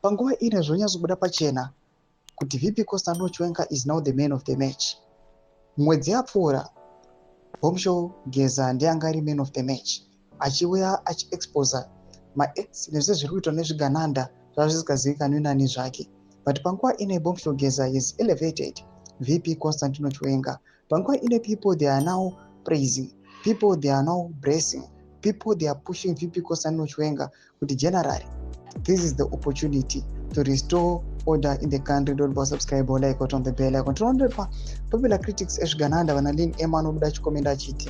Panguva ino zvonyatsobuda pachena kuti VP Constantino Chiwenga is now the man of the match. Mwedzi yapfuura, Bombshell Geza ndiye anga ari man of the match, achiuya achiexposa maacts nezvese zviri kuitwa nezvigananda zvava zvisingazivikanwi nani zvake. But panguva ino, Bombshell Geza is elevated VP Constantino Chiwenga. Panguva ino, people, they are now praising, people, they are now blessing, people, they are pushing VP Constantino Chiwenga kuti, "Generally, this is the opportunity to restore order in the country." Don't subscribe or like on the bell icon. Tinoona popular critics ezvigananda vana Lin M anobuda achikomenda achiti,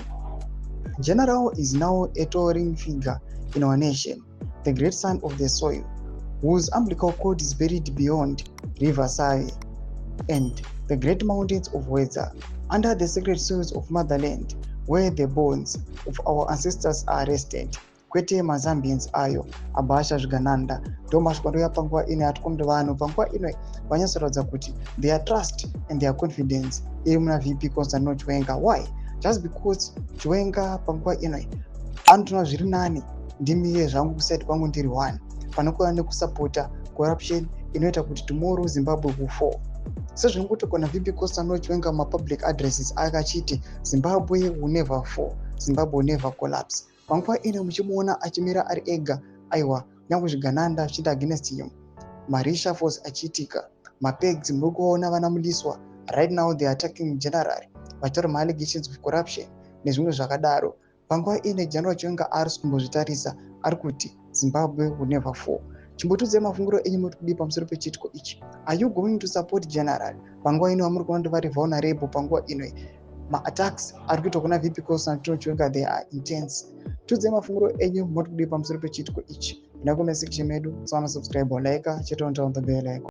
"General is now a towering figure in our nation, the great son of the soil whose umbilical cord is buried beyond River Save and the great mountains of Wedza, under the sacred soils of motherland where the bones of our ancestors are rested, kwete maZambians ayo abhasha zvigananda." Ndo mashoko anouya panguva ino yatikombe vanhu panguva ino vanyatsoratidza kuti their trust and their confidence iri muna VP Constantino Chiwenga. Why? Just because Chiwenga panguva ino anotoona zviri nani, ndimiye zvangu kuside kwangu ndiri one, pane kuva nekusapota corruption inoita kuti tomorrow Zimbabwe will fall, sezvinongotokona VP Constantino Chiwenga mumapublic addresses akachiti, "Zimbabwe will never fall, Zimbabwe will never collapse." Panguva ino muchimuona achimira ari ega, aiwa, nyange zvigananda zvichiita against him, mareshuffles achiitika, mapegs muri kuona vana Mliswa, right now they are attacking general vachitaura maallegations of corruption nezvimwe zvakadaro. Panguva ino General Chiwenga ari kumbozvitarisa, ari kuti Zimbabwe will never fall. Chimbotiudzai mafungiro enyu, muri kudii pamusoro pechiitiko ichi? Are you going to support general panguva ino vamuri kuona kuti vari vulnerable? Panguva ino maattacks ari kuitwa kuna VP Constantino Chiwenga, they are intense. Tiudzai mafungiro enyu, muri kudii pamusoro pechiitiko ichi? Ina comment section medu, tsana subscribe, like, chete on the bell icon.